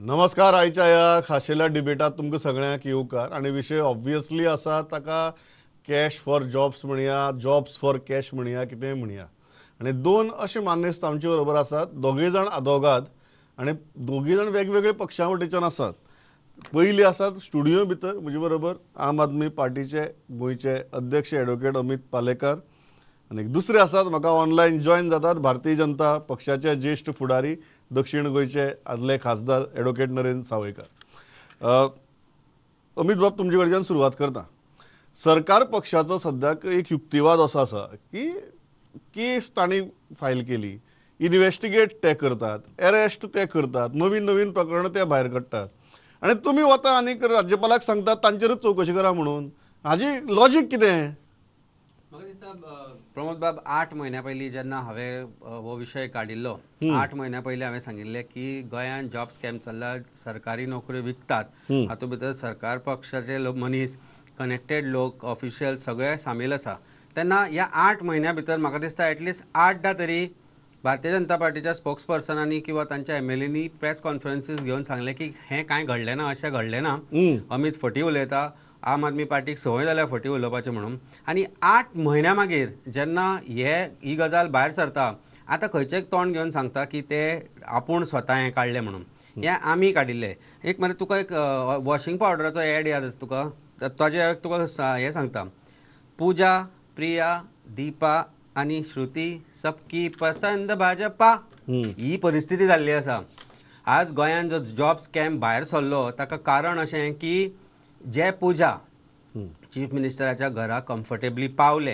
नमस्कार. आयच्या ह्या खाशेल्या डिबेटात तुमकां सगळ्यांक येवकार आनी विशय ऑब्वियसली आसा ताका कॅश फॉर जॉब्स म्हणया, जॉब्स फॉर कॅश म्हणया, कितेंय म्हणया. आनी दोन अशे मानेस्त आमचे बरोबर आसात, दोगूय जाण आदोगाद आनी दोगूय जाण वेगवेगळे पक्षां वटेच्यान आसात. पयली आसात स्टुडियो भितर म्हजे बरोबर आम आदमी पार्टीचे गोंयचे अध्यक्ष एडवोकेट अमीत पालेकार आनी दुसरे आसात म्हाका ऑनलायन जॉयन जातात भारतीय जनता पक्षाचे ज्येश्ठ फुडारी दक्षिण गोंयचे आदले खासदार एडवोकेट नरेंद्र सावयकार. अमीत बाब, तुमचे कडच्यान सुरवात करता. सरकार पक्षाचो सद्याक एक युक्तिवाद असो आसा की केस तांणी फायल केली, इन्वेस्टिगेट ते करतात, एरेस्ट ते करतात, नवीन नवीन प्रकरणां ते भायर काडटात आनी तुमी वता आनीक राज्यपालाक सांगतात तांचेरूच चवकशी करा म्हणून. हाजी लॉजीक कितें? म्हाका दिसता प्रमोद बाब, 8 म्हयन्या पयलीं जेन्ना हांवें हो विशय काडिल्लो, 8 म्हयन्या पयलीं हांवें सांगिल्लें की गोंयांत जॉब स्कॅम चल्ला, सरकारी नोकऱ्यो विकतात, हातूंत भितर सरकार पक्षाचे मनीस, कनेक्टेड लोक, ऑफिशियल सगळे सामील आसा. तेन्ना ह्या 8 म्हयन्या भितर म्हाका दिसता एटलिस्ट 8दा तरी भारतीय जनता पार्टीच्या स्पोक्स पर्सनांनी किंवा तांच्या एमएलएनी प्रेस कॉन्फरन्सीस घेवन सांगलें की हें कांय घडलें ना, अशें घडलें ना, अमीत फटी उलयता, आम आदमी पार्टीक संवय जाल्या फटी उलोवपाचें म्हणून. आनी 8 म्हयन्या मागीर जेन्ना ही गजाल भायर सरता, आतां खंयचें तोंड घेवन सांगता की ते आपूण स्वता हें काडलें म्हणून, हें आमी काडिल्लें. एक म्हळ्यार तुका एक वॉशिंग पावडराचो एड याद आसा तुका, ताजें तुका हें सांगता, पूजा, प्रिया, दीपा आनी श्रुती सबकी पसंद भाजपा. ही परिस्थिती जाल्ली आसा. आज गोंयांत जो जॉब स्कॅम भायर सरलो ताका कारण अशें की जे पूजा चीफ मिनिस्टराच्या घरा कम्फर्टेबली पावले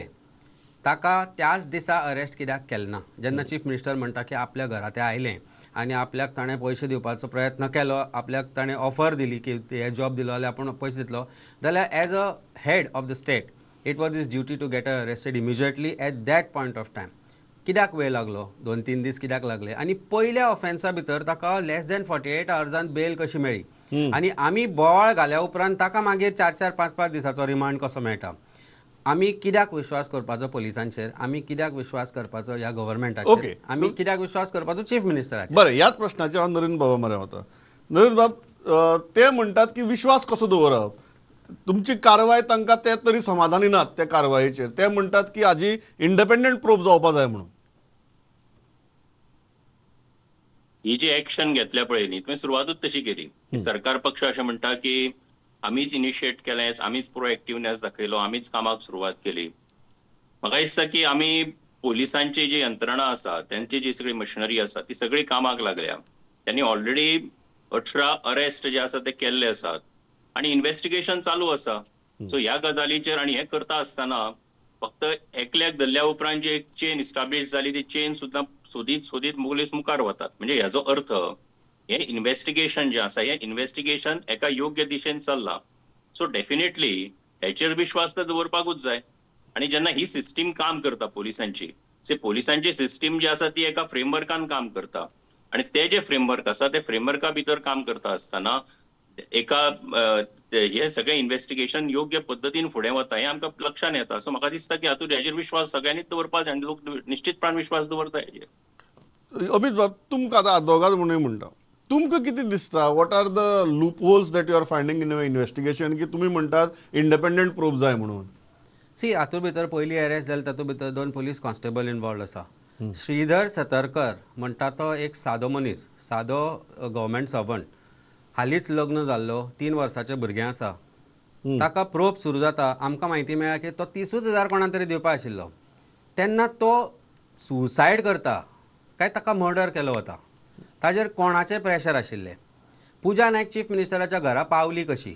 ताका त्याच दिसा अरेस्ट कित्याक केलें ना? जेन्ना चीफ मिनिस्टर म्हणटा की आपल्या घरा ते आयले आनी आपल्याक ताणें पयशे दिवपाचो प्रयत्न केलो, आपल्याक ताणें ऑफर दिली की हे जॉब दिलो जाल्यार आपूण पयशे दितलो, जाल्यार as a head of the state it was his duty to get arrested immediately at that point of time. कित्याक वेळ लागलो? 2-3 दीस कित्याक लागले? आनी पयल्या ऑफेन्सा भितर ताका लेस दॅन 48 आवर्सान बेल कशी मेळ्ळी? आनी आमी बोवाळ घाल्या उपरांत ताका मागीर 4-4, 5-5 दिसाचो रिमांड कसो मेळटा? आमी कित्याक विश्वास करपाचो पुलिसांचेर? आमी कित्याक विश्वास करपाचो ह्या गव्हर्मेंटाचेर? आमी कित्याक विश्वास करपाचो चीफ मिनिस्टराचेर? बरें, ह्याच प्रश्नाचेर हांव नरेंद्र बाबा मरे वता. नरेंद्र बाब, ते म्हणटात की विश्वास कसो दवरप, तुमची कारवाय तांकां ते तरी समाधानी नात त्या कारवायेचेर, ते म्हणटात की हाजी इंडिपेंडंट प्रोब जावपा जाय म्हणून. ही जी एक्शन घेतल्या पळय न्ही, तुवें सुरवातूच तशी केली. सरकार पक्ष अशें म्हणटा की आमीच इनिशिएट केलें, आमीच प्रोएक्टिवनेस दाखयलो, आमीच कामाक सुरवात केली. म्हाका दिसता की आमी पोलिसांची जी यंत्रणा आसा, त्यांची जी सगळी मशिनरी आसा ती सगळी कामाक लागल्या. त्यांनी ऑलरेडी 18 अरेस्ट जे आसा ते केल्ले आसात आनी इन्वेस्टिगेशन चालू आसा. सो ह्या गजालीचेर आनी हें करता आसतना फक्त एकल्याक धरल्या उपरांत जी एक चेन इस्टाब्लिश जाली ती चेन सुद्दां सोदीत सोदीत पुलीस मुखार वतात. म्हणजे ह्याचो अर्थ हें इन्वेस्टिगेशन जें आसा हें इन्वेस्टिगेशन एका योग्य दिशेन चल्लां. सो डेफिनेटली हेचेर विश्वास तर दवरपाकूच जाय. आनी जेन्ना ही सिस्टीम काम करता पोलिसांची, से पोलिसांची सिस्टीम जी आसा ती एका फ्रेमवर्कान काम करता आनी ते जे फ्रेमवर्क आसा ते फ्रेमवर्का भितर काम करता आसतना एका हे सगळें इन्वेस्टिगेशन योग्य पद्दतीन फुडें वता हें आमकां लक्षांत येता. सो म्हाका दिसता की हातूंत हेजेर विश्वास सगळ्यांनीच दवरपाक जाय आनी लोक निश्चितपणान विश्वास दवरता हेजेर. अमीत बाब, तुमकां आतां आदोगाद म्हणून म्हणटा, तुमकां कितें दिसता, what are the loopholes that you are finding in your investigation की तुमी म्हणटात इंडिपेंडंट प्रूफ जाय म्हणून? सी, हातूंत भितर पयलीं अरेस्ट जाले तातूंत भितर 2 पुलीस कॉन्स्टेबल इनवॉल्ड आसा. श्रीधर सतरकर म्हणटा तो एक सादो मनीस, सादो गव्हर्मेंट सर्वंट, हालींच लग्न जाल्लो, 3 वर्साचें भुरगें आसा. ताका प्रोब सुरू जाता, आमकां म्हायती मेळ्ळा की तो 30,000 कोणा तरी दिवपा आशिल्लो. तेन्ना तो सुसायड करता काय ताका मर्डर केलो वता, ताजेर कोणाचें प्रेशर आशिल्लें? पूजा नायक चीफ मिनिस्टराच्या घरा पावली कशी?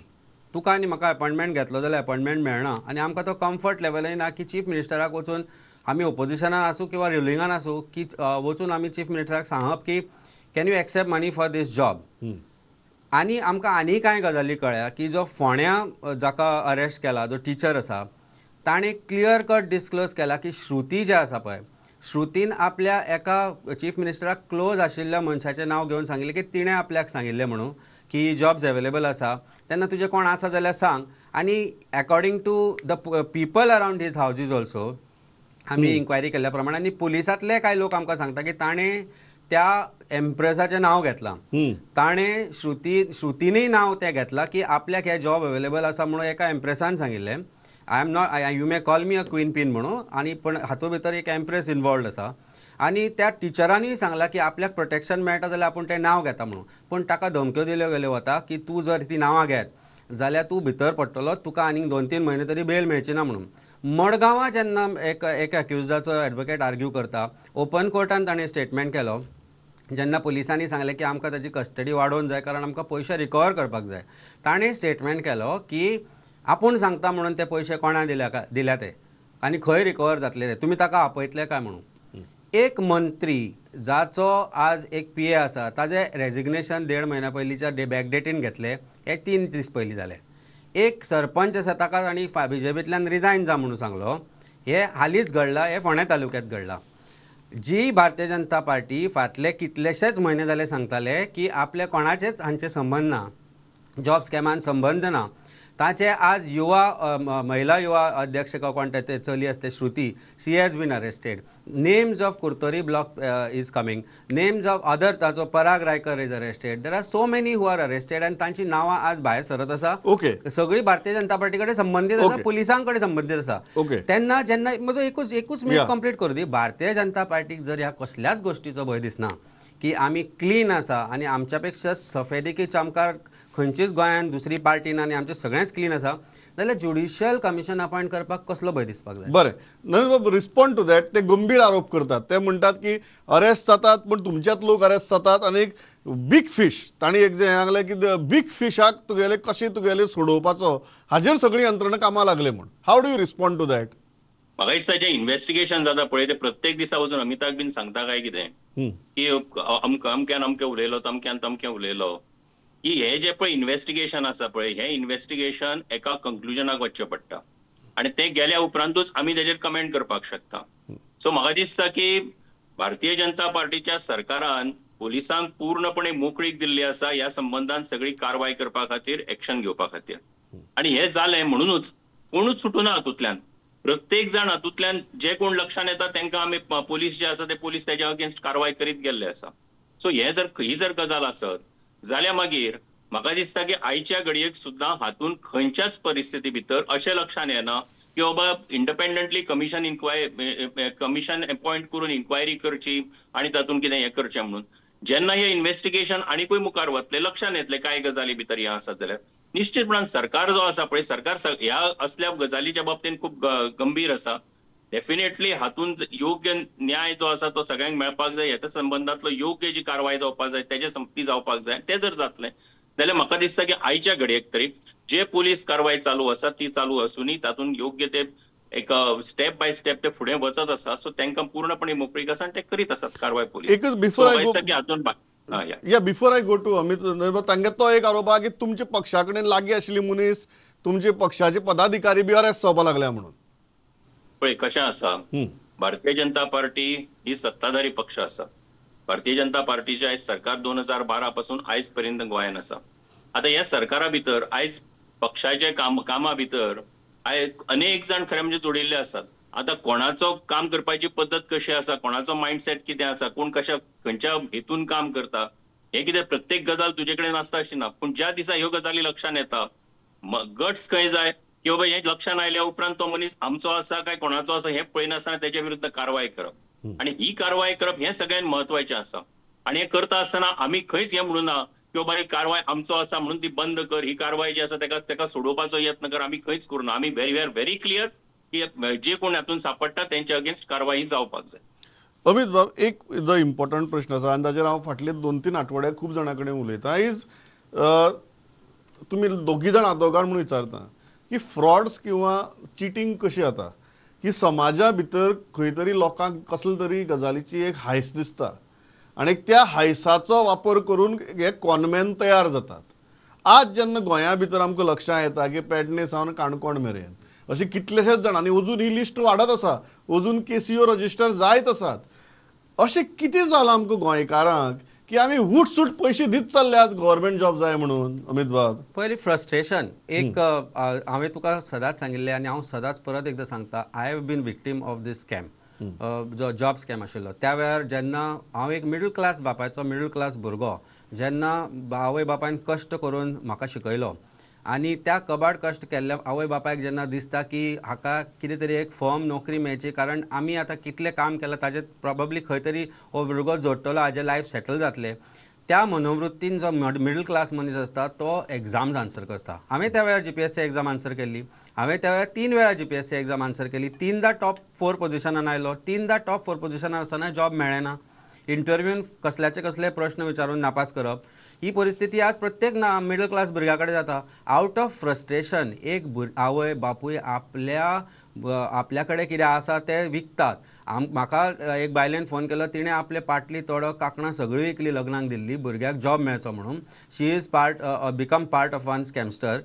तुका आनी म्हाका अपॉयंटमेंट घेतलो जाल्यार अपॉयंटमेंट मेळना आनी आमकां तो कम्फर्ट लेवलय ना की चीफ मिनिस्टराक वचून आमी ओपोजिशनान आसूं किंवा रुलिंगान आसूं की वचून आमी चीफ मिनिस्टराक सांगप की can you accept money for this job. आनी आमकां आनी कांय गजाली कळ्ळ्या की जो फोंड्या जाका अरेस्ट केला, जो टिचर आसा, ताणें क्लियर कट डिस्क्लोज केला की श्रुती जें आसा पळय, श्रुतीन आपल्या एका चीफ मिनिस्टराक क्लोज आशिल्ल्या मनशाचें नांव घेवन सांगिल्लें की तिणें आपल्याक सांगिल्लें म्हणून की जॉब्स अवेलेबल आसा, तेन्ना तुजें कोण आसा जाल्यार सांग. आनी according to the people around his houses also आमी इन्क्वायरी केल्ल्या प्रमाणे आनी पुलिसांतले कांय लोक आमकां सांगता की ताणें त्या एम्प्रेसाचें नांव घेतलां, ताणें श्रुतीनय नांव तें घेतलां की आपल्याक हे जॉब अवेलेबल आसा म्हणून एका एम्प्रेसान सांगिल्लें. I am not, you may call me a queen pin म्हणून, आनी पण हातूंत भितर एक एम्प्रेस इनवॉल्वड आसा. आनी त्या टिचरांनीय सांगलां की आपल्याक प्रोटेक्शन मेळटा जाल्यार आपूण तें नांव घेता म्हणून, पूण ताका धमक्यो दिल्यो गेल्यो वता की तूं जर ती नांवां घेत जाल्यार तूं भितर पडटलो, तुका आनीक 2-3 म्हयने तरी बेल मेळची ना म्हणून. मडगांवां जेन्ना एक एक्युजाचो एडवोकेट आर्ग्यू करता, ओपन कोर्टान ताणें स्टेटमेंट केलो जेन्ना पुलिसांनी सांगलें की आमकां ताची कस्टडी वाडोवन जाय कारण आमकां पयशे रिकवर करपाक जाय, ताणें स्टेटमेंट केलो की आपूण सांगता म्हणून ते पयशे कोणा दिल्या ते आनी खंय रिकवर जातले ते, तुमी ताका आपयतले काय म्हणून. एक मंत्री जाचो आज एक पी ए आसा ताजें रेजिग्नेशन 1.5 म्हयन्या पयलींच्या बॅकडेटीन घेतलें, हे 3 दीस पयलीं जालें. एक सरपंच आसा ताका तांणी बीजेपींतल्यान रिजायन जा म्हणून सांगलो, हे हालींच घडलां, हे फोंड्या तालुक्यांत घडलां. जी भारतीय जनता पार्टी फाटले कितलेशेच म्हयने जाले सांगताले की आपले कोणाचेच हांचे संबंद ना, जॉब स्कॅमान संबंद ना, ताचे आज युवा महिला युवा अध्यक्ष कोण ते चली आसते Shruti, she has been arrested. Names of Curtorim block is coming, names of other ताचो Parag Raikar is arrested. There are so many who are arrested आनी तांची नांवां आज भायर सरत आसा. ओके, सगळी भारतीय जनता पार्टी कडेन संबंदीत आसा, पुलिसां कडेन संबंदीत आसा. ओके, तेन्ना जेन्ना म्हजो एकूच मिनट कंप्लीट करूं दी. भारतीय जनता पार्टीक जर ह्या कसल्याच गोश्टीचो भंय दिसना की आमी क्लीन आसा आनी आमच्या पेक्षा सफेदी की चमकार खंयचीच गोंयांत दुसरी पार्टी ना आनी आमचें सगळेंच क्लीन आसा, जाल्यार ज्युडिशियल कमिशन अपॉयंट करपाक कसलो भंय दिसपाक जाय? बरें, नरेंद्र रिस्पॉन्ड टू that. ते गंभीर आरोप करतात, ते म्हणटात की अरेस्ट जातात पूण तुमच्यात लोक अरेस्ट जातात आनी एक बीग फिश, तांणी एक जें सांगलें की बीग फिशाक तुगेले कशें तुगेले सोडोवपाचो हाजेर सगळी यंत्रणा कामां लागले म्हूण. How do you respond to that? म्हाका दिसता जें इन्वेस्टिगेशन जाता पळय ते प्रत्येक दिसा वचून अमिताक बीन सांगता काय कितें की अमक्यान अमकें उलयलो, तमक्यान तमकें उलयलो, की हे जे पळय इन्वेस्टिगेशन आसा पळय हें इन्वेस्टिगेशन एका कंक्लुजनाक वचचें पडटा आनी तें गेल्या उपरांतूच आमी तेजेर कमेंट करपाक शकता. सो म्हाका दिसता की भारतीय जनता पार्टीच्या सरकारान पुलिसांक पूर्णपणे मोकळीक दिल्ली आसा ह्या संबंदान सगळी कारवाय करपा खातीर, एक्शन घेवपा खातीर. आनी हें जालें म्हणुनूच कोणूच सुटूना हातूंतल्यान, प्रत्येक जाण हातूंतल्यान जे कोण लक्षान येता तांकां आमी पोलीस जे आसा ते पोलीस तेज्या अगेन्स्ट कारवाय करीत गेल्ले आसा. सो हे जर ही जर गजाल आसत जाल्यार मागीर म्हाका दिसता की आयच्या घडयेक सुद्दां हातूंत खंयच्याच परिस्थिती भितर अशें लक्षान येना की बाबा इंडिपेंडंटली कमिशन अपॉयंट करून इन्क्वायरी करची आनी तातूंत कितें हें करचें म्हणून. जेन्ना हें इन्वेस्टिगेशन आनीकूय मुखार वतलें, लक्षान येतलें कांय गजाली भितर हें आसत जाल्यार निश्चितपणान सरकार जो आसा पळय सरकार ह्या असल्या गजालीच्या बाबतींत खूब गंभीर आसा. डेफिनेटली हातूंत योग्य न्याय जो आसा तो सगळ्यांक मेळपाक जाय, ह्या संबंदांतलो योग्य जी कारवाय जावपाक जाय तेजे ती जावपाक जाय. तें जर जातलें जाल्यार म्हाका दिसता की आयच्या घडयेक तरी जे पोलीस कारवाय चालू आसा ती चालू आसूनय तातूंत योग्य ते एक स्टेप बाय स्टेप ते फुडें वचत आसा. सो तांकां पूर्णपणे मोकळीक आसा आनी ते करीत आसात कारवाय पोलीस. एकच before I go to Amit, तांगे तो एक आरोप आहा की तुमच्या पक्षा कडेन लागीं आशिल्ली मनीस, तुमचे पक्षाचे पदाधिकारी बी अरेस्ट जावपाक लागल्या म्हणून. पळय कशें आसा, भारतीय जनता पार्टी ही सत्ताधारी पक्ष आसा. भारतीय जनता पार्टीचे आयज सरकार 2012 पासून आयज पर्यंत गोंयांत आसा. आतां ह्या सरकारा भितर आयज पक्षाच्या कामा भितर आयज अनेक जाण खरें म्हणजे जोडिल्ले आसात. आतां कोणाचो काम करपाची पद्दत कशी आसा, कोणाचो मायंडसेट कितें आसा, कोण कशा खंयच्या हेतून काम करता, हें कितें प्रत्येक गजाल तुजे कडेन आसता अशी ना. पूण ज्या दिसा ह्यो गजाली लक्षान येता, गट्स खंय जाय की बाबा हें लक्षान आयल्या उपरांत तो मनीस आमचो आसा काय कोणाचो आसा हें पळयनासतना तेजे विरुद्ध कारवाय करप, आनी ही कारवाय करप हें सगळ्यांत म्हत्वाचें आसा. आनी हें करता आसतना आमी खंयच हें म्हणूना की बाबा ही कारवाय आमचो आसा म्हणून ती बंद कर, ही कारवाय जी आसा ताका सोडोवपाचो यत्न कर, आमी खंयच करूना. आमी व्हेरी व्हेरी क्लियर की जे कोण हातूंत सापडटा तेंच्या अगेन्स्ट कारवाय जावपाक जाय. अमित बाब, एक जो इम्पॉर्टंट प्रश्न आसा आनी ताचेर हांव फाटले 2-3 आठवडे खूब जाणां कडेन उलयतां, is तुमी दोगी जाण आदोगाद म्हणून विचारता की फ्रॉड्स किंवा चिटींग कशी जाता की समाजा भितर खंय तरी लोकांक कसले तरी गजालीची एक हायस दिसता आनी त्या हायसाचो वापर करून हे कॉनमॅन तयार जातात. आज जेन्ना गोंया भितर आमकां लक्षां येता की पेडणे सावन काणकोण मेरेन अशे कितलेशेच जाण, आनी अजून ही लिस्ट वाडत आसा, अजून केसीओ रजिस्टर जायत आसात, अशें कितें जालां आमकां गोंयकारांक की आमी वूटसूट पयशे दीत चल्ल्यात गव्हर्मेंट जॉब जाय म्हणून? अमित बाब, पयलीं फ्रस्ट्रेशन एक हांवें तुका सदांच सांगिल्लें आनी हांव सदांच परत एकदां सांगता, I have been victim of this scam. जो जॉब स्कॅम आशिल्लो त्या वेळार जेन्ना हांव एक मिडल क्लास बापायचो मिडल क्लास भुरगो, जेन्ना आवय बापायन कश्ट करून म्हाका शिकयलो आनी त्या कबाड कश्ट केल्ल्या आवय बापायक जेन्ना दिसता की हाका कितें तरी एक फर्म नोकरी मेळची, कारण आमी आतां कितलें काम केलां ताजेर प्रोबेबली खंय तरी हो भुरगो जोडटलो, हाजें लायफ सेटल जातलें, त्या मनोवृत्तीन जो मिडल क्लास मनीस आसता तो एग्जाम्स आन्सर करता. हांवें त्या वेळार GPSC exam answer केल्ली, हांवें त्या वेळार 3 वेळा GPSC exam answer केली, 3दा टॉप 4 पोजिशनान आयलो, 3दा टॉप 4 पोजिशनान आसतना जॉब मेळ्ळें ना. इंटरव्यून कसल्याचे कसले प्रश्न विचारून नापास करप, ही परिस्थिती आज प्रत्येक ना मिडल क्लास भुरग्या कडेन जाता. आवट ऑफ फ्रस्ट्रेशन एक आवय बापूय आपल्या कडेन कितें आसा तें विकतात. म्हाका एक बायलेन फोन केलो, तिणें आपले पाटली तोडो कांकणां सगळीं विकली, लग्नाक दिल्ली, भुरग्याक जॉब मेळचो म्हणून. She is part become part of one scamster.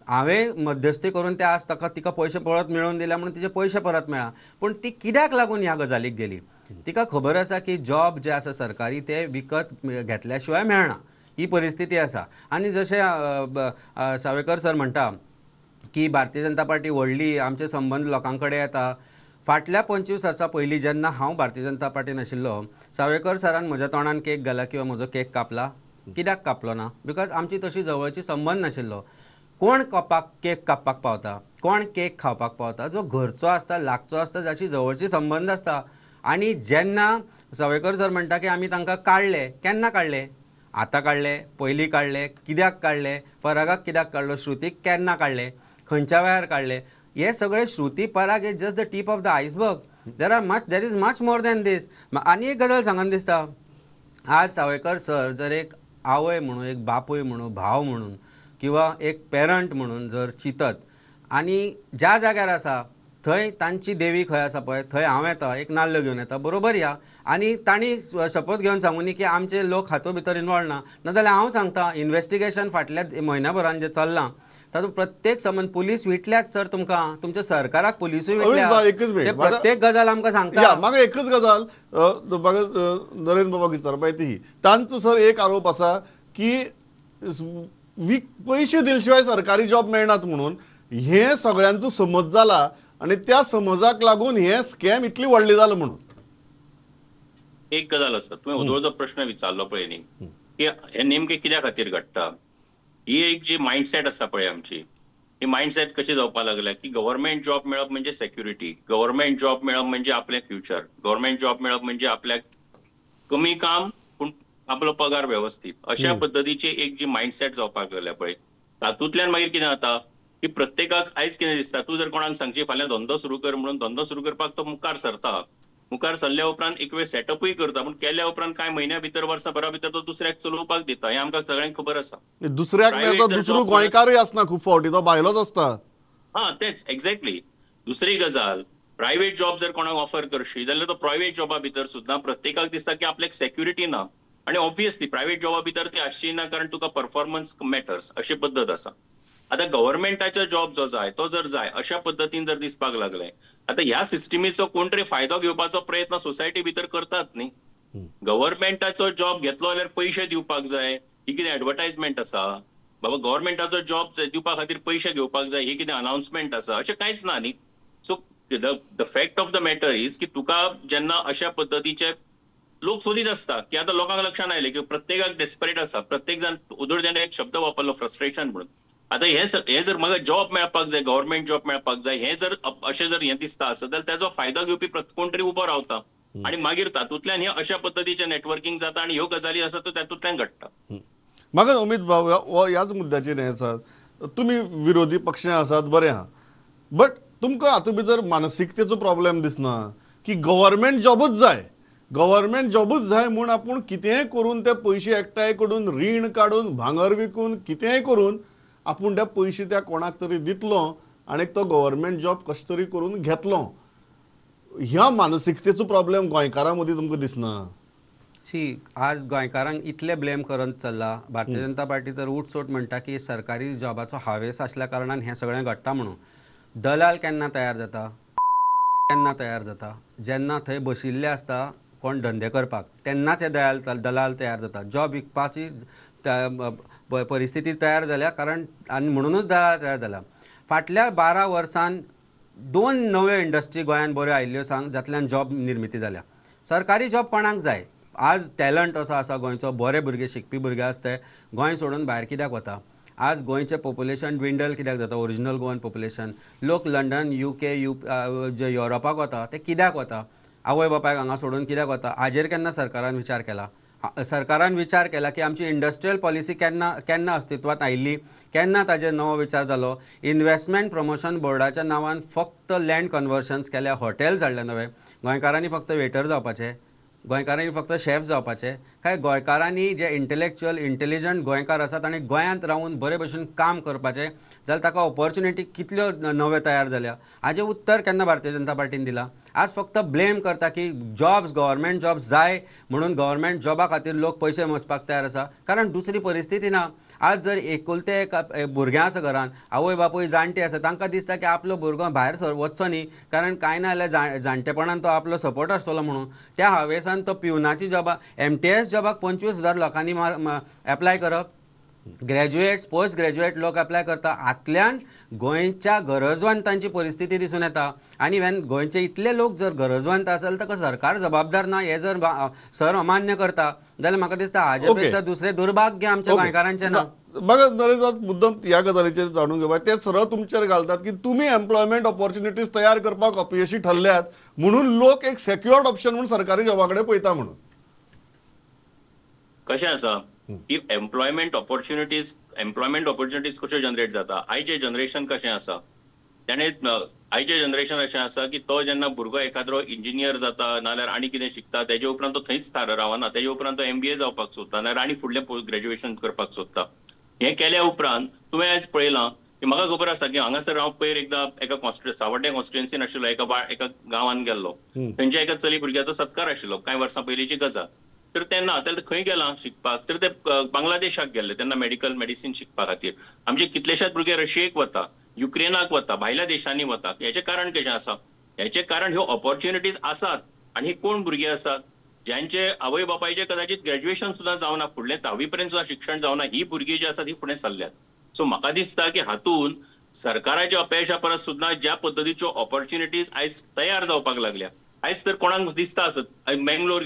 हांवें मध्यस्थी करून ते आज ताका तिका पयशे परत मेळोवन दिल्या म्हणून तिचे पयशे परत मेळ्ळा. पूण ती कित्याक लागून ह्या गजालीक गेली? तिका खबर आसा की जॉब जे आसा सरकारी ते विकत घेतल्या शिवाय मेळना, ही परिस्थिती आसा. आनी जशें सावयकर सर म्हणटा की भारतीय जनता पार्टी व्हडली, आमचे संबंद लोकां कडेन येता. फाटल्या 25 वर्सां पयलीं जेन्ना हांव भारतीय जनता पार्टीन आशिल्लो, सावयकर सरान म्हज्या तोंडान केक घाला किंवा म्हजो केक कापला? कित्याक कापलो ना? Because आमची तशी जवळची संबंद नाशिल्लो. कोण केक कापपाक पावता, कोण केक खावपाक पावता? जो घरचो आसता, लागचो आसता, जाची जवळची संबंद आसता. आनी जेन्ना सावयकर सर म्हणटा की आमी तांकां काडले, केन्ना काडले? आतां काडले, पयलीं काडले, कित्याक काडले? परागाक कित्याक काडलो, श्रुतीक केन्ना काडले, खंयच्या वेळार काडले? हे सगळे Shruti Parag is just the tip of the iceberg. There is much more than this. आनी एक गजाल सांगन दिसता, आज सावयकर सर जर एक आवय म्हणून, एक बापूय म्हणून, भाव म्हणून किंवा एक पेरंट म्हणून जर चिंतत आनी ज्या जाग्यार आसा थंय तांची देवी खंय आसा पळय थंय हांव येता, एक नाल्ल घेवन येता, बरोबर या. आनी तांणी शपथ घेवन सांगूनी की आमचे लोक हातूंत भितर इनवॉल्व ना, नाजाल्यार हांव सांगता इन्वेस्टिगेशन फाटल्या म्हयन्या भरान जें चल्लां तातूंत प्रत्येक संबंद पुलीस विटल्यात सर, तुमकां तुमच्या सरकाराक पुलिसूय विटल्या, प्रत्येक गजाल आमकां सांगता. म्हाका एकच गजाल म्हाका नरेंद्र बाबाक विचारपा ती, तांचो सर एक आरोप आसा की पयशे दिले शिवाय सरकारी जॉब मेळनात म्हणून, हे सगळ्यांचो समज जाला आनी त्या समजाक लागून हे स्कॅम इतली व्हडली जाल म्हणून. एक गजाल आसा, तुवें ओदोळचो जो प्रश्न विचारलो पळय न्ही की हे नेमके कित्या खातीर घडटा, ही एक जी मायंडसेट आसा पळय आमची, ही मायंडसेट कशी जावपाक लागल्या की गव्हर्मेंट जॉब मेळप म्हणजे सेक्युरिटी, गव्हर्मेंट जॉब मेळप म्हणजे आपलें फ्युचर, गव्हर्मेंट जॉब मेळप म्हणजे आपल्याक कमी काम पूण आपलो पगार वेवस्थीत, अशा पद्दतीची एक जी मायंडसेट जावपाक लागल्या पळय, तातूंतल्यान मागीर कितें जाता की प्रत्येकाक आयज कितें दिसता, तूं जर कोणाक सांगची फाल्यां धंदो सुरू कर म्हणून, धंदो सुरू करपाक तो मुखार सरता, मुखार सरल्या उपरांत एक वेळ सेटअपूय करता, पूण केल्या उपरांत कांय म्हयन्या भितर वर्सा भरा भितर तो दुसऱ्याक चलोवपाक दिता, हें आमकां सगळ्यांक खबर आसा. दुसऱ्याक दुसरो गोंयकारूय आसना खूब फावटी, तो भायलोच आसता. हां तेच एक्झॅक्टली. दुसरी गजाल, प्रायव्हेट जॉब जर कोणाक ऑफर करशी जाल्यार तो प्रायव्हेट जॉबा भितर सुद्दां प्रत्येकाक दिसता की आपल्याक सेक्युरिटी ना, आनी ऑब्वियसली प्रायव्हेट जॉबा भितर ती आसची ना, कारण तुका परफॉर्मन्स मॅटर्स अशी पद्दत आसा. आतां गव्हर्मेंटाचो जॉब जो जाय तो जर जाय अशा पद्दतीन जर दिसपाक लागले, आतां ह्या सिस्टमीचो कोण तरी फायदो घेवपाचो प्रयत्न सोसायटी भितर करतात न्ही. गव्हर्मेंटाचो जॉब घेतलो जाल्यार पयशे दिवपाक जाय, ही कितें एडवर्टायजमेंट आसा? बाबा गव्हर्मेंटाचो जॉब दिवपा खातीर पयशे घेवपाक जाय, ही कितें अनाउन्समेंट आसा? अशें कांयच ना न्ही. So the fact of the matter is की तुका जेन्ना अशा पद्दतीचे लोक सोदीत आसता की आतां लोकांक लक्षांत आयलें की प्रत्येकाक डेस्परेट आसा, प्रत्येक जाण उदर जाण एक शब्द वापरलो फ्रस्ट्रेशन म्हणून. आतां हे जर म्हाका जॉब मेळपाक जाय, गव्हर्मेंट जॉब मेळपाक जाय, हे जर अशें जर हें दिसता आसत जाल्यार ताजो फायदो घेवपी कोण तरी उबो रावता आनी मागीर तातूंतल्यान हे अशा पद्दतीचें नेटवर्कींग जाता आनी ह्यो गजाली आसा त्यो तातूंतल्यान घडटा. म्हाका अमीत बाब ह्याच मुद्द्याचेर हें आसा, तुमी विरोधी पक्षां आसात बरें आहा, बट तुमकां हातूंत भितर मानसिकतेचो प्रॉब्लेम दिसना की गव्हर्मेंट जॉबूच जाय, गव्हर्मेंट जॉबूच जाय म्हूण आपूण कितेंय करून ते पयशे एकठांय करून रीण काडून भांगर विकून कितेंय करून आपूण ते पयशे त्या कोणाक तरी दितलो आनी तो गव्हर्मेंट जॉब कशें तरी करून घेतलो, ह्या मानसिकतेचो प्रॉब्लेम गोंयकारां मदीं तुमकां दिसना? सी, आज गोंयकारांक इतले ब्लेम करत चल्ला, भारतीय जनता पार्टी तर उठसूट म्हणटा की सरकारी जॉबाचो हावेस आसल्या कारणान हें सगळें घडटा म्हणून. दलाल केन्ना तयार जाता? केन्ना तयार जाता? जेन्ना थंय बशिल्ले आसता कोण धंदे करपाक, तेन्नाच हे दलाल तयार जाता. जॉब विकपाची परिस्थिती तयार जाल्या कारण आनी म्हणुनूच दलाल तयार जाला. फाटल्या 12 वर्सान दोन नव्यो इंडस्ट्री गोंयांत बऱ्यो आयिल्ल्यो सांग जातल्यान जॉब निर्मिती जाल्या. सरकारी जॉब कोणाक जाय? आज टॅलंट असो आसा गोंयचो, बरे भुरगे शिकपी भुरगे आसा ते गोंय सोडून भायर कित्याक वता? आज गोंयचें पॉप्युलेशन dwindle कित्याक जाता? ओरिजिनल गोवन पॉप्युलेशन लोक लंडन, UK, जे युरोपाक वता ते कित्याक वता? आवय बापायक हांगा सोडून कित्याक वता? हाजेर केन्ना सरकारान विचार केला? सरकारान विचार केला की आमची इंडस्ट्रियल पॉलिसी केन्ना केन्ना अस्तित्वांत आयिल्ली, केन्ना ताजेर नवो विचार जालो? इन्वेस्टमेंट प्रमोशन बोर्डाच्या नांवान फक्त लँड कन्वर्शन्स केल्या, हॉटेल्स हाडले नवे. गोंयकारांनी फक्त वेटर जावपाचे, गोंयकारांनी फक्त शेफ जावपाचे, काय गोंयकारांनी जे इंटलेक्च्युअल इंटेलिजंट गोंयकार आसा तांणी गोंयांत रावन बरे भशेन काम करपाचें जाल्यार ताका ऑपॉर्च्युनिटी कितल्यो नव्यो तयार जाल्या? हाजें उत्तर केन्ना भारतीय जनता पार्टीन दिलां? आज फक्त ब्लेम करता की जॉब्स, गव्हर्मेंट जॉब्स जाय म्हणून गव्हर्मेंट जॉबा खातीर लोक पयशे मोजपाक तयार आसा, कारण दुसरी परिस्थिती ना. आज जर एकुलते एक भुरगें आसा घरान, आवय बापूय जाणटी आसा, तांकां दिसता की आपलो भुरगो भायर वचचो न्ही, कारण कांय ना जाल्यार जाणटेपणान तो आपलो सपोर्ट आसतलो म्हणून त्या हावेसान तो पिवनाची जॉबा, MTS जॉबाक 25,000 लोकांनी एप्लाय करप, ग्रॅज्युएट्स, पोस्ट ग्रॅज्युएट लोक एप्लाय करता. हातल्यान गोंयच्या गरजवंतांची परिस्थिती दिसून येता. आनी when गोंयचे इतले लोक जर गरजवंत आसल ताका सरकार जबाबदार ना हे जर सर अमान्य करता जाल्यार म्हाका दिसता हाजे पेक्षा दुसरें दुर्भाग्य आमच्या गोंयकारांचें ना. म्हाका नरेश मुद्दम ह्या गजालीचेर जाणून घेवपाक, ते सरळ तुमचेर घालतात की तुमी एम्प्लॉयमेंट ऑपॉर्च्युनिटीज तयार करपाक अपयशी ठरल्यात म्हणून लोक एक सेक्युअर्ड ऑप्शन म्हणून सरकारी जॉबा कडेन पळयता म्हणून. कशें आसा की एम्प्लॉयमेंट ऑपॉर्च्युनिटीज कश्यो जनरेट जाता? आयचें जनरेशन कशें आसा, ताणें आयचें जनरेशन अशें आसा की तो जेन्ना भुरगो एखाद्रो इंजिनियर जाता नाल्यार आनी कितें शिकता तेजे उपरांत तो थंयच थार रावना, तेजे उपरांत तो MBA जावपाक सोदता नाल्यार आनी फुडलें ग्रॅज्युएशन करपाक सोदता. हें केल्या उपरांत तुवें आयज पळयलां की म्हाका खबर आसा की हांगासर हांव पयर एकदां एका सावड्डें कॉन्स्टिट्युएन्सीन आशिल्लो, एका गांवान गेल्लो, थंयच्या एका चली भुरग्याचो सत्कार आशिल्लो, कांय वर्सां पयलींची गजाल. तर तेन्ना तेन्ना खंय गेलां शिकपाक, तर ते बांगलादेशाक गेल्ले तेन्ना मेडिसीन शिकपा खातीर. आमचे कितलेशेच भुरगे रशियेक वता, युक्रेनाक वता, भायल्या देशांनी वता. हेचें कारण कशें आसा? हेचें कारण ह्यो ऑपॉर्च्युनिटीज आसात. आनी कोण भुरगे आसात ज्यांचे आवय बापायचे कदाचित ग्रॅज्युएशन सुद्दां जावना, फुडलें 10वी पर्यंत सुद्दां शिक्षण जावना, ही भुरगीं जी आसात ही फुडें सरल्यात. सो म्हाका दिसता की हातूंत सरकाराच्या अपेक्षा परस सुद्दां ज्या पद्दतीच्यो ऑपॉर्च्युनिटीज आयज तयार जावपाक लागल्या, आयज तर कोणाक दिसता आसत बेंगलोर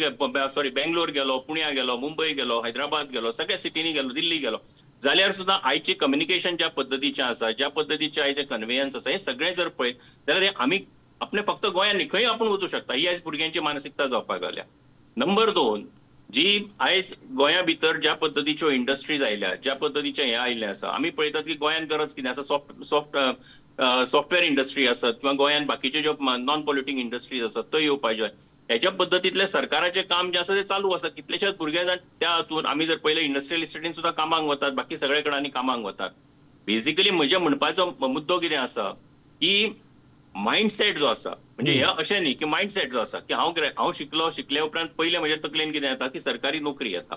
गेलो, पुण्या गेलो, मुंबय गेलो, हैदराबाद गेलो, सगळ्या सिटींनी गेलो, दिल्ली गेलो जाल्यार सुद्दां आयचें कम्युनिकेशन ज्या पद्दतीचें आसा, ज्या पद्दतीचें आयचें कन्वेयन्स आसा, हें सगळें जर पळयत जाल्यार आमी आपणें फक्त गोंयांत न्ही खंय आपूण वचूं शकता, ही आयज भुरग्यांची मानसिकता जावपाक लागल्या. नंबर 2, जी आयज गोंया भितर ज्या पद्दतीच्यो इंडस्ट्रीज आयल्या, ज्या पद्दतीचें हें आयिल्लें आसा, आमी पळयतात की गोंयांत गरज कितें आसा, सॉफ्टवेअर इंडस्ट्री आसत किंवा गोंयांत बाकीच्यो ज्यो नॉन पॉल्युटींग इंडस्ट्रीज आसत त्यो येवपाक जाय. हेच्या पद्दतींतलें सरकाराचें काम जें आसा तें चालू आसा. कितलेशेच भुरगे जाण त्या हातून आमी जर पळयलें इंडस्ट्रियल इस्टेटीन सुद्दां कामाक वतात, बाकी सगळे कडेन कामाक वतात. बेजिकली म्हज्या म्हणपाचो मुद्दो कितें आसा की मायंडसेट जो आसा, म्हणजे हे अशें न्ही की मायंडसेट जो आसा की हांव शिकलो, शिकल्या उपरांत पयलें म्हज्या तकलेन कितें येता की सरकारी नोकरी येता,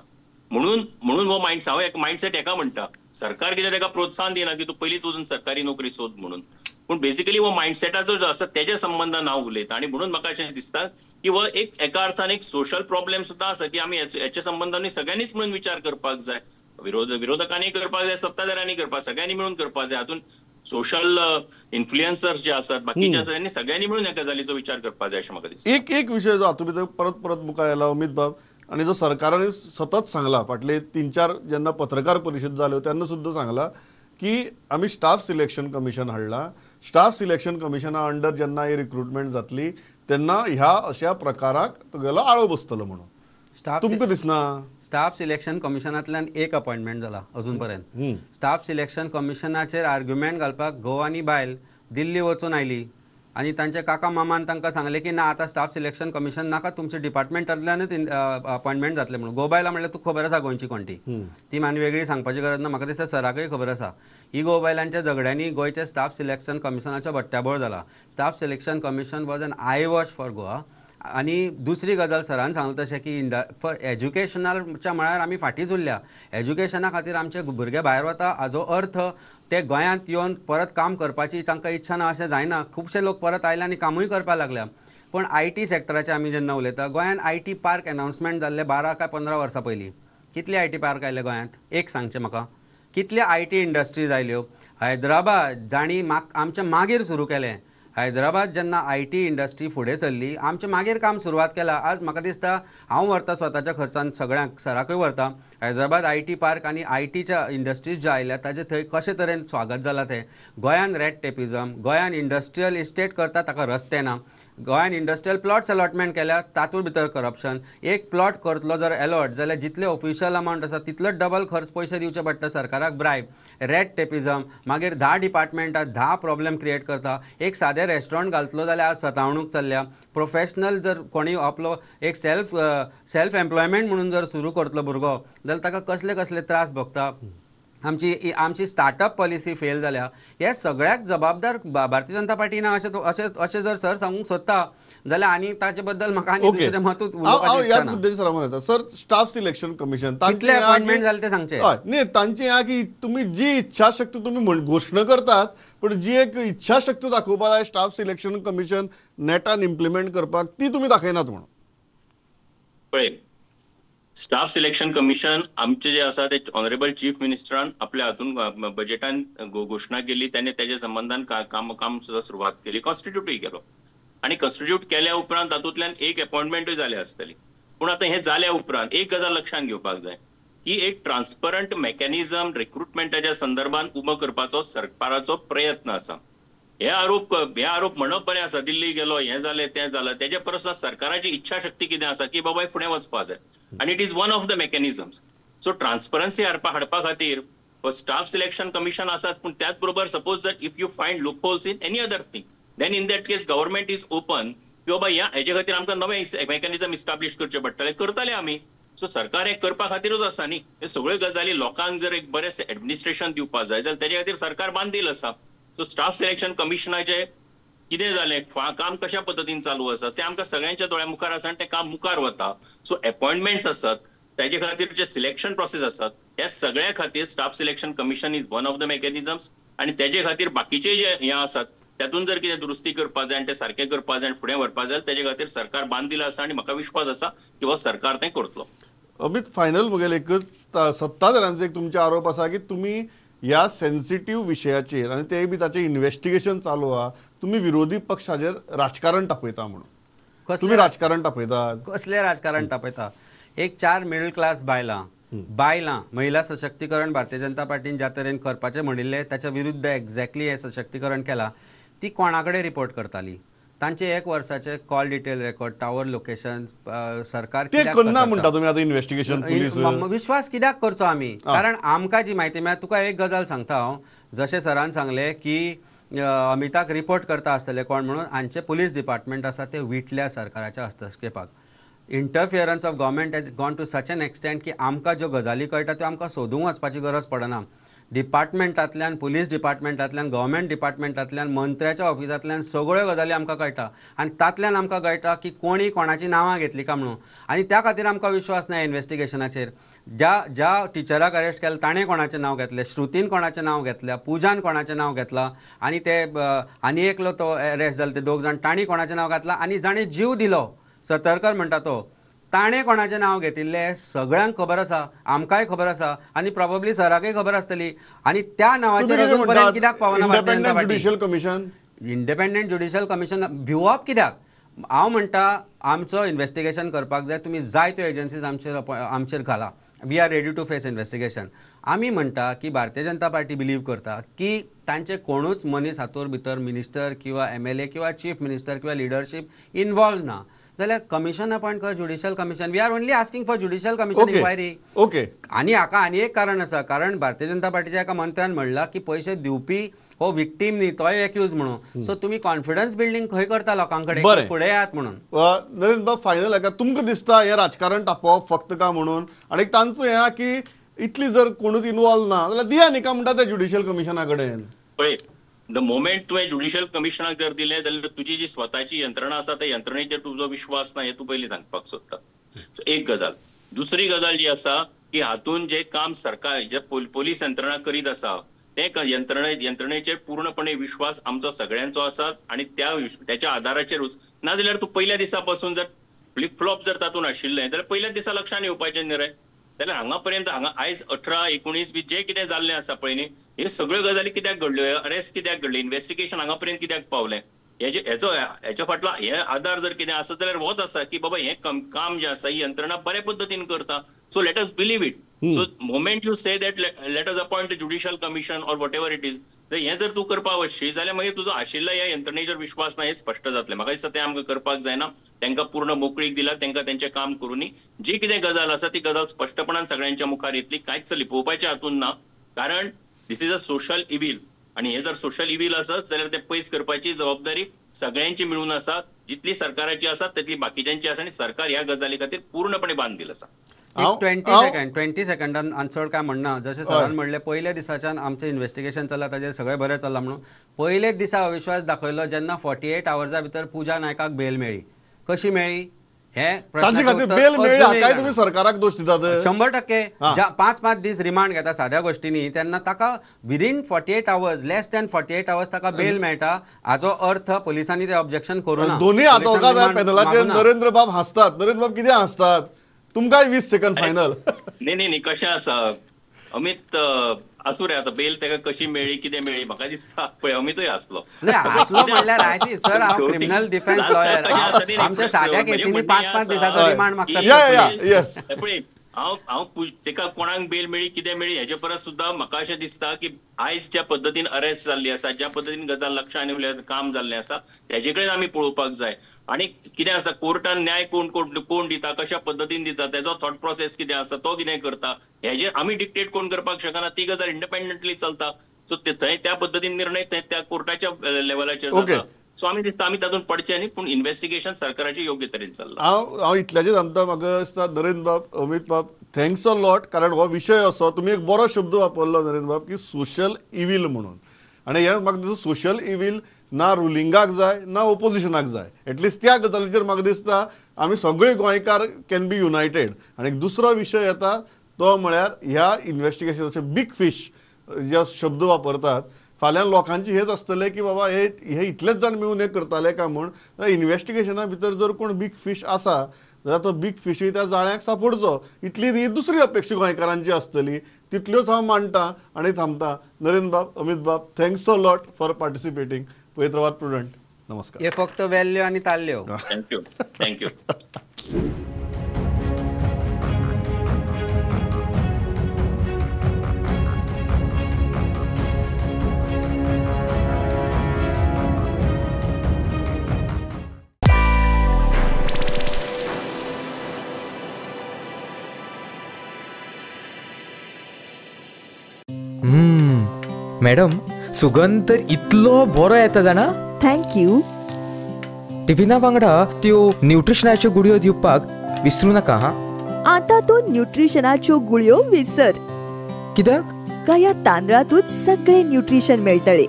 म्हणून म्हणून हो मायंड हांव एक मायंडसेट हेका म्हणटा, सरकार कितें तेका प्रोत्साहन दिना की तूं पयलींच वचून सरकारी नोकरी सोद म्हणून. पूण बेसिकली हो मायंडसेटाचो जो आसा तेज्या संबंदान हांव उलयता. आनी म्हणून म्हाका अशें दिसता की हो एक एका अर्थान एक सोशल प्रॉब्लेम सुद्दां आसा की आमी हेच्या संबंदान सगळ्यांनीच म्हणून विचार करपाक जाय, विरोधकांनी करपाक जाय, सत्ताधाऱ्यांनी करपाक, सगळ्यांनी मिळून करपाक जाय. हातूंत सोशल इन्फ्लुएन्सर्स जे आसात, बाकीचे आसात, त्यांनी सगळ्यांनी मिळून ह्या गजालीचो विचार करपाक जाय अशें म्हाका दिसता. एक एक विशय जो हातूंत भितर परत परत मुखार आयला अमित बाब, आनी जो सरकारान सतत सांगला, फाटले 3-4 जेन्ना पत्रकार परिशद जाल्यो तेन्ना सुद्दां सांगला की आमी स्टाफ सिलेक्शन कमिशन हाडला, स्टाफ सिलेक्शन कमिशना अंडर जेन्ना ही रिक्रुटमेंट जातली तेन्ना ह्या अशा प्रकाराक तुगेलो आळो बसतलो म्हणून. तुमकां दिसना स्टाफ सिलेक्शन कमिशनांतल्यान एक अपॉयंटमेंट जाला अजून पर्यंत? स्टाफ सिलेक्शन कमिशनाचेर आर्ग्युमेंट घालपाक घोव आनी बायल दिल्ली वचून आयली आनी तांचे काका मामान तांकां सांगलें की ना आतां स्टाफ सिलेक्शन कमिशन नाका, तुमच्या डिपार्टमेंटांतल्यानूच अपॉयंटमेंट जातलें म्हणून. घोव बायलां म्हणल्यार तुका खबर आसा गोंयची कोण ती, ती आनी वेगळी सांगपाची गरज ना, म्हाका दिसता सराकय खबर आसा. ही घोव बायलांच्या झगड्यांनी गोंयच्या स्टाफ सिलेक्शन कमिशनाचो बट्ट्याबोळ जाला. Staff selection commission was an eye wash for Goa. आनी दुसरी गजाल सरान सांगलें तशें की फॉर एज्युकेशनाच्या मळार आमी फाटींच उरल्या. एज्युकेशना खातीर आमचे भुरगे भायर वता हाजो अर्थ ते गोंयांत येवन परत काम करपाची तांकां इच्छा ना अशें जायना. खुबशे लोक परत आयले आनी कामूय करपाक लागल्या. पूण IT सेक्टराचें आमी जेन्ना उलयता, गोंयांत IT park announcement जाल्लें 12 काय 15 वर्सां पयलीं. कितले IT park आयले गोंयांत एक सांगचें म्हाका? कितले IT industries आयल्यो? हैदराबाद जांणी आमच्या मागीर सुरू केलें, हैदराबाद जेन्ना IT industry फुडें सरली, आमचें मागीर काम सुरवात केलां. आज म्हाका दिसता हांव व्हरता स्वताच्या खर्चान, सगळ्यांक सराकूय व्हरता. हैदराबाद IT park आनी आयटीच्या इंडस्ट्रीज ज्यो आयल्या ताजें थंय कशें तरेन स्वागत जालां तें. गोंयान रेड टेपिजम, गोंयान इंडस्ट्रियल इस्टेट करता ताका रस्ते ना, गोंयान इंडस्ट्रियल प्लॉट्स अलॉटमेंट केल्या तातूंत भितर करप्शन. एक प्लॉट करतलो जर अलॉट जाल्यार जितले ऑफिशियल अमावंट आसा तितलोच डबल खर्च पयशे दिवचे पडटा सरकाराक, ब्रायब, रेड टेपिजम. मागीर 10 डिपार्टमेंटां 10 प्रॉब्लेम क्रिएट करता. एक सादें रेस्टॉरंट घालतलो जाल्यार आज सतावणूक चल्ल्या. प्रोफेशनल जर कोणी आपलो एक सेल्फ एम्प्लॉयमेंट म्हणून जर सुरू करतलो भुरगो जाल्यार ताका कसले कसले त्रास भोगता. आमची आमची स्टार्टअप पॉलिसी फेल जाल्या. हे सगळ्याक जबाबदार भारतीय जनता पार्टी ना अशें अशें अशें जर सर सांगूंक सोदता जाल्यार आनी ताचे बद्दल म्हाका आनी दुसरें मतूच उलोवपाचें इच्छा ना. सर, स्टाफ सिलेक्शन कमिशन कितले अपॉइंटमेंट जाले ते सांगचे. न्ही, तांचें हें की तुमी जी इच्छाशक्त तुमी घोशणा करतात, पण जी एक इच्छाशक्त दाखोवपाक जाय स्टाफ सिलेक्शन कमिशन नेटान इम्प्लिमेंट करपाक, ती तुमी दाखयनात म्हणून. पळय, स्टाफ सिलेक्शन कमिशन आमचे जे आसा ते ऑनरेबल चीफ मिनिस्टरान आपल्या हातून बजेटान घोशणा केली, त्याने त्याच्या संबंधान काम काम सुद्दां सुरवात केली, कॉन्स्टिट्यूटूय केलो आनी कॉन्स्टिट्यूट केल्या उपरांत तातूंतल्यान एक अपॉइंटमेंटूय जाल्या आसतली. पूण आतां हें जाल्या उपरांत एक गजाल लक्षांत घेवपाक जाय की एक ट्रान्सपरंट मेकॅनिझम रिक्रुटमेंटाच्या संदर्भात उबो करपाचो सरकाराचो प्रयत्न आसा. हे आरोप म्हणप बरें आसा, दिल्ली गेलो, हें जालें तें जालें, तेजे परस सरकाराची इच्छाशक्ती कितें आसा की बाबा फुडें वचपा जाय आनी it is one of the mechanisms. So transparency हाडपा खातीर स्टाफ सिलेक्शन कमिशन आसाच, पूण त्याच बरोबर सपोज जर if you find loopholes in any other thing, then in that case government is open की बाबा ह्या हेजे खातीर आमकां नवें मेकॅनिझम इस्टाब्लिश करचें पडटलें, करतले आमी. सो सरकार हें करपा खातीरूच आसा न्ही. हे सगळ्यो गजाली लोकांक जर एक बरें एडमिनिस्ट्रेशन दिवपा जाय जाल्यार तेजे खातीर सरकार बांदील आसा. सो स्टाफ सिलेक्शन कमिशनाचें कितें जालें, काम कशा पद्दतीन चालू आसा तें आमकां सगळ्यांच्या दोळ्या मुखार आसा आनी तें काम मुखार वता. सो अपॉइंटमेंट्स आसात, तेजे खातीर जे सिलेक्शन प्रोसेस आसात, ह्या सगळ्या खातीर staff selection commission is one of the mechanisms आनी तेजे खातीर बाकीचे जे हें आसात त्यातून जर कितें दुरुस्ती करपा जाय आनी तें सारकें करपा जाय आनी फुडें व्हरपा जाय, तेजे खातीर सरकार बांदील आसा आनी म्हाका विश्वास आसा की हो सरकार तें करतलो. अमित, फायनल म्हगेलें एकच सत्ताधाऱ्यांचो एक तुमचे आरोप आसा की तुमी ह्या सेन्सिटीव विशयाचेर आनी ते बी ताचें इन्वेस्टिगेशन चालू आहा, तुमी विरोधी पक्षाचेर राजकारण तापयता म्हणून. तुमी राजकारण तापयतात. कसलें राजकारण तापयता? एक 4 मिडल क्लास बायलां महिला सशक्तीकरण भारतीय जनता पार्टीन ज्या तरेन करपाचें म्हणिल्लें ताच्या विरुद्ध एक्झॅक्टली हें सशक्तीकरण केलां. ती कोणा कडेन रिपोर्ट करताली? तांचे एक वर्साचे call detail record, tower location सरकार ते करना म्हणटा तुमी आतां इन्वेस्टिगेशन पुलीस विश्वास कित्याक करचो आमी? कारण आमकां जी म्हायती मेळ्ळ्या, तुका एक गजाल सांगता हांव, जशें सरान सांगलें की अमिताक रिपोर्ट करता आसतले कोण म्हणून, हांचे पुलीस डिपार्टमेंट आसा ते विटल्या सरकाराच्या हस्तक्षेपाक. Interference of government has gone to such an extent की आमकां ज्यो गजाली कळटा त्यो आमकां सोदूंक वचपाची गरज पडना. डिपार्टमेंटांतल्यान, पुलीस डिपार्टमेंटांतल्यान, गव्हर्मेंट डिपार्टमेंटांतल्यान, मंत्र्याच्या ऑफिसांतल्यान सगळ्यो गजाली आमकां कळटा आनी तांतल्यान आमकां कळटा की कोणी कोणाची नांवां घेतली काय म्हणून. आनी त्या खातीर आमकां विश्वास ना इन्वेस्टिगेशनाचेर. ज्या ज्या टिचराक अरेस्ट केलें ताणें कोणाचें नांव घेतलें, श्रुतीन कोणाचें नांव घेतलें, पुजान कोणाचें नांव घेतलां आनी ते आनी एकलो तो अरेस्ट जालो ते दोग जाण तांणी कोणाचें नांव घातलां आनी जाणें जीव दिलो सतरकर म्हणटा तो ताणें कोणाचें नांव घेतिल्लें सगळ्यांक खबर आसा, आमकांय खबर आसा आनी प्रॉबब्ली सराकय खबर आसतली. आनी त्या नांवाचेर अजून पर्यंत कित्याक पावना independent judicial commission? Independent judicial commission भिवप कित्याक? हांव म्हणटा आमचो इन्वेस्टिगेशन करपाक जाय, तुमी जाय त्यो एजन्सीज आमचेर घाला, we are ready to face investigation. आमी म्हणटा की भारतीय जनता पार्टी बिलीव करता की तांचे कोणूच मनीस हातूर भितर मिनिस्टर किंवा MLA किंवा चीफ मिनिस्टर किंवा लिडरशीप इन्वॉल्व ना जाल्यार कमिशन अपॉयंट कर, judicial commission. We are only asking for judicial commission inquiry. Okay. आनी हाका आनी एक कारण आसा, कारण भारतीय जनता पार्टीच्या एका मंत्र्यान म्हणलां की पयशे दिवपी हो विक्टीम न्ही, तोय एक्यूज म्हणून. सो तुमी कॉन्फिडन्स बिल्डींग खंय करता लोकां कडेन फुडें येयात म्हणून. नरेंद्र बाब, फायनल हाका तुमकां दिसता हें राजकारण तापोवप फक्त का म्हणून? आनी तांचो हें की इतली जर कोणूच इन्वॉल्व ना जाल्यार दिया न्ही का म्हणटा त्या ज्युडिशियल कमिशना कडेन. पळय, the moment तुवें ज्युडिशियल कमिशनाक जर दिलें जाल्यार तुजी जी स्वताची यंत्रणा आसा त्या यंत्रणेचेर तुजो विश्वास ना हें तूं पयलीं सांगपाक सोदता. एक गजाल. दुसरी गजाल जी आसा की हातून जे काम सरकार जे पोलीस यंत्रणा करीत आसा ते यंत्रणेचेर पूर्णपणे विश्वास आमचो सगळ्यांचो आसा आनी त्याच्या आधाराचेरूच. नाजाल्यार तूं पयल्या दिसा पासून जर फ्लिप फ्लॉप जर तातूंत आशिल्लें जाल्यार पयल्याच दिसा लक्षांत येवपाचें न्ही रे. जाल्यार हांगा पर्यंत हांगा आयज 18, 19 बी जे कितें जाल्लें आसा पळय न्ही, हे सगळ्यो गजाली कित्याक घडल्यो, अरेस्ट कित्याक घडले, इन्वेस्टिगेशन हांगा पर्यंत कित्याक पावलें, हेचो हेच्या फाटलो हे आधार जर कितें आसत जाल्यार होच आसा की बाबा हें काम जें आसा ही यंत्रणा बऱ्या पद्दतीन करता. So let us believe it. So moment you say that let us appoint a judicial commission or whatever it is, हें जर तूं करपाक वचशी जाल्यार मागीर तुजो आशिल्ल्या ह्या यंत्रणेचेर विश्वास ना हें स्पश्ट जातलें. म्हाका दिसता तें आमकां करपाक जायना. तांकां पूर्ण मोकळीक दिला, तांकां तेंचें काम करुनी. जी कितें गजाल आसा ती गजाल स्पश्टपणान सगळ्यांच्या मुखार येतली, कांयच लिपोवपाचें हातूंत ना, कारण this is a social evil. आनी हे जर सोशल इवील आसत जाल्यार ते पयस करपाची जबाबदारी सगळ्यांची मिळून आसा, जितली सरकाराची आसा तितली बाकीच्यांची आसा, आनी सरकार ह्या गजाली खातीर पूर्णपणे बांदील आसा. एक 20 सेकंडान आनी चड काय म्हणना. जशें सरान म्हणलें पयल्या दिसाच्यान आमचें इन्वेस्टिगेशन चल्लां ताजेर सगळें बरें चल्लां म्हणून पयलेच दिसा अविश्वास दाखयलो जेन्ना 48 आवर्सा भितर पुजा नायकाक बेल मेळ्ळी. कशी मेळ्ळी हे प्रश्न सरकाराक दोश दितात 100%. 5-5 दीस रिमांड घेता साद्या गोष्टींनी, तेन्ना ताका within 48 hours, less than 48 hours ताका बेल मेळटा. हाचो अर्थ पोलिसांनी ते ऑब्जेक्शन करूं ना. दोन्ही आदवोगाद पॅनलाचेर नरेंद्र बाब हांसतात. नरेंद्र बाब कितें हांसतात? तुमकांय 20 सेकंड फायनल. न्ही न्ही न्ही कशें आसा अमित, आसूं रे, आतां बेल ताका कशी मेळ्ळी कितें मेळ्ळी म्हाका दिसता पळय अमितूय आसलो. आसलो म्हणल्यार सर हांव क्रिमिनल डिफेन्स लॉयर, आमच्या साद्या केसींनी 5-5 दिसाचो रिमांड मागतात. पळय हांव हांव ताका कोणाक बेल मेळ्ळी कितें मेळ्ळी हेजे परस सुद्दां म्हाका अशें दिसता की आयज ज्या पद्दतीन अरेस्ट जाल्ली आसा, ज्या पद्दतीन गजाल लक्षान येवल्या काम जाल्लें आसा तेजे कडेन आमी पळोवपाक जाय. आनी कितें आसा कोर्टान न्याय कोण कोण कोण दिता, कशा पद्दतीन दिता, तेजो थॉट प्रोसेस कितें आसा, तो कितें करता हेजेर आमी डिक्टेट कोण करपाक शकना. ती गजाल इंडिपेंडंटली चलता. सो थंय त्या पद्दतीन निर्णय थंय त्या कोर्टाच्या लेवलाचेर जाता. सो आमी दिसता आमी तातूंत पडचे न्ही, पूण इन्वेस्टिगेशन सरकाराचें योग्य तरेन चल्लां. हांव हांव इतल्याचेर थांबता. म्हाका दिसता नरेंद्र बाब, अमित बाब, thanks a lot, कारण हो विशय असो तुमी एक बरो शब्द वापरलो नरेंद्र बाब की सोशल इवील म्हणून. आनी हें म्हाका दिसता सोशल इवील ना रुलिंगाक जाय ना ओपोजिशनाक जाय. एटलिस्ट त्या गजालीचेर म्हाका दिसता आमी सगळे गोंयकार can be United. आनी दुसरो विशय येता तो म्हळ्यार ह्या इन्वेस्टिगेशनाचे बीग फीश जे शब्द वापरतात, फाल्यां लोकांची हेच आसतलें की बाबा हे हे इतलेच जाण मेळून हें करताले काय म्हूण. इन्वेस्टिगेशना भितर जर कोण बीग फीश आसा जाल्यार तो बीग फिशूय त्या जाळ्याक सापडचो, इतली ही दुसरी अपेक्षा गोंयकारांची आसतली. तितल्योच हांव मांडटा आनी थांबता. नरेंद्र बाब, अमित बाब, thanks a lot for participating. पळयत रावात प्रुडंट. नमस्कार. हे फक्त वेल्यो आनी ताल्यो. Thank you, thank you. Madam, सुगंध तर इतलो बरो येता जाणा. Thank you. टिफिना वांगडा त्यो न्यूट्रिशनाच्यो गुळयो दिवपाक विसरू नाका. हा, आता तूं न्यूट्रिशनाच्यो गुळयो विसर. कित्याक? काय तांदळातूच सगळे न्यूट्रिशन मेळटले.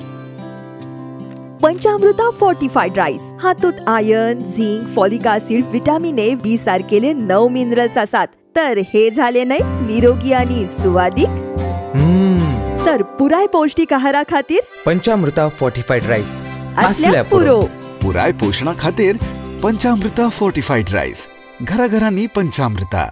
पंचामृता फोर्टिफायड रायस हातूंत iron, zinc, folic acid, vitamin A, B सारकेले 9 minerals आसात. तर हे झाले न्हय निरोगी आनी सुवादीक. तर पुराय पौष्टिक आहारा खातीर पंचामृता फोर्टिफायड रायस असल्याच पुरो. पुराय पोषणा खातीर पंचामृता फोर्टिफायड रायस, घराघरांनी पंचामृता.